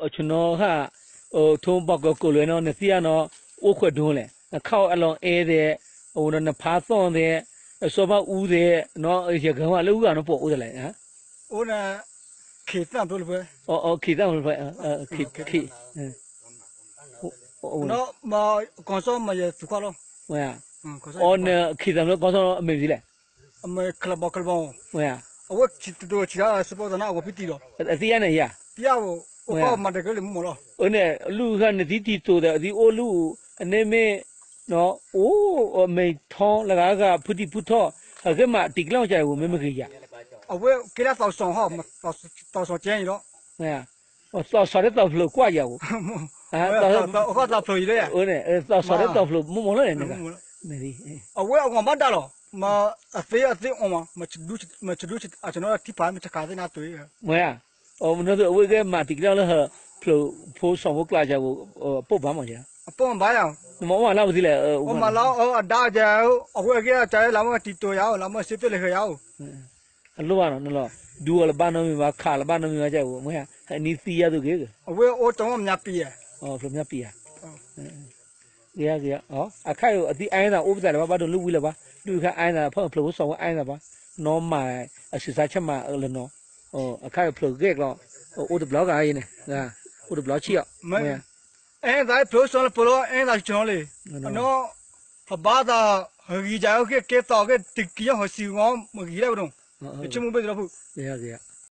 အဆိနီၤဟး, ထိဘၣ်ကီးကိးလၢနီၤ နသံဧါနီၤ, အိၣ်ခွဲးဒိၣ်လဲၣ်, နခးအီၣ်အလီၤအဲၣ်သဲး, အဝဲဒီးနဖးသီၣ်သဲး, စီၤဘၣ်အူသဲး, ယဂၤမးလၢအဂၤနီၤ ပှၤအိၣ်သးလဲၣ်, အိၣ်န့ၣ်, ခ့သၣ်ဖျိလၢဖဲ, ခ့သၣ်ဖျိလၢဖဲ, ခ့, ခ့, ကီၢ်စီၣ်မၤယဲၢ်သူၣ်ခီလီၤ, အီၤန့ၣ် ခ့သၣ်ဖျိကီၢ်စီၣ်အမ့ၢ်မနုၤလဲၣ် အမ့ၢ်ခလဘီခလဘီ, အဝဲတတိၤဆံးဒၣ်စ့ၢ်ကီးသးန့ၣ် အဝဲဖံတံၢ်လီၤ, အသံယါန့ၣ်ယါ, အိၣ်ကီၢ်မၤတကဲလၢမုၢ်မီၢ်လီၤ, အန့ၣ် လုၢ်ဃာ်နသံတံၢ်တိၤသး အသံအိၣ်လုၢ်, အန့ၣ်မ့ၢ်, အိၣ်အမဲာ်ထီလၢဂၤဂၤ ဖုတံၢ်ဖုထီၣ်, အဂ့ၢ်မးတံၤကျီၢ်ကၢ်ဝဲ မ့ၢ်မ့ၢ်ဂ့ၤယါ, အဝဲကဲဒၣ်သီၣ်စီၣ်ဟီ, သီၣ်စီၣ်ကဲအံၤလီၤ သီၣ်စီၣ်ဒ်သီၣ်ဖျိးကွၢ်ယၤဧိၤ, သီၣ်စီၣ်ဒ်သီၣ်ဖျိးမ့ၢ်မ့ၢ်လီၤန့ၣ်, အဝဲအဂီၢ်ဘၣ်ဒါလီၤ, မ့ၢ်အသ့အသ့အီၤမး, မ့ၢ်ဆဒူဆ, မ့ၢ်ဆဒူဆ, အဆိနီၤထံၣ်ဖးမ့ၢ်ဆခးသ့ၣ်နၤတုၤ, မ့ၢ်ဧါ, မ့ၢ်နီၤအဝဲဂ့ၢ်မးတံၤကျီၢ်လၢဟၢ, ဖျိးဖိစီၤဖိကျါကၢ်ဧိၤ, ပိၢ်ဘၣ်မးယါ, အပိၢ်မးဘၣ်ယါ, နမ့ၢ်အိၣ်မးလၢအဝဲသ့ၣ်လဲၣ်, အိၣ်မးလၢအဒါကၢ်, အဝဲအဂ့ၢ်အကၢ်လၢမ့ၢ်တံၤတိၤယၤဧိၤ လၢမ့ၢ်စ့ပ့ၣ်လဲၤဃဲၤယၤဧိၤ အလိၣ်ဘၣ်နီၤ, ဒူအီၤလၢဘၣ်နီတမံၤဘၣ်, ခးလၢဘၣ်နီတမံၤဘၣ်ကၢ်ဧိၤ, မ့ၢ်ဧါ, အနံၤသံယါသိးဂ့ၤဂ့ၤ, အဝဲအိၣ်တမီၢ်မညါပံၤဧါ, ဖျိးမညါပံၤဧါ, ဂ့ၤဧါ, ဂ့ၤဧါ, အခါအံၤအသံအါန့ၢ်သးအိၣ်ပသးလၢၤဘၣ်, ဘၣ်ဒိးလုၢ်ဝံၤလၢၤဘၣ်, ဒုးခါအါန့ၢ်သးဖီၣ်ဖျိးဖိစီၤဖိအါန့ၢ်သးဘၣ်, နီၢ်မၤအဆံးစါဆဲးမးလၢနီၤ, အခါအံၤဖျိးဂဲၢ်ကျီ, အိၣ်တဘျီဂၤအံၤန့ၣ်, အိၣ်တဘျီဆံးအီၤ, အဲၣ်သးဖျိးစီၤလၢပၢၤလီၤ အဲၣ်သးဆိနီၤလံ, အနီၤ, ဟဘါသး, ဟဂံၤယၤဟဲက့ၤကဲသီၣ်က့ၤတကံၢ်ဟီၣ်စံၣ်ဂီၤ မ့ၢ်ဂံၤဒၣ်ပဒိၣ်, ယဆိကမိၣ်ဘၣ်သ့ၣ်ဒီးဖု, ဂ့ၤဧါ,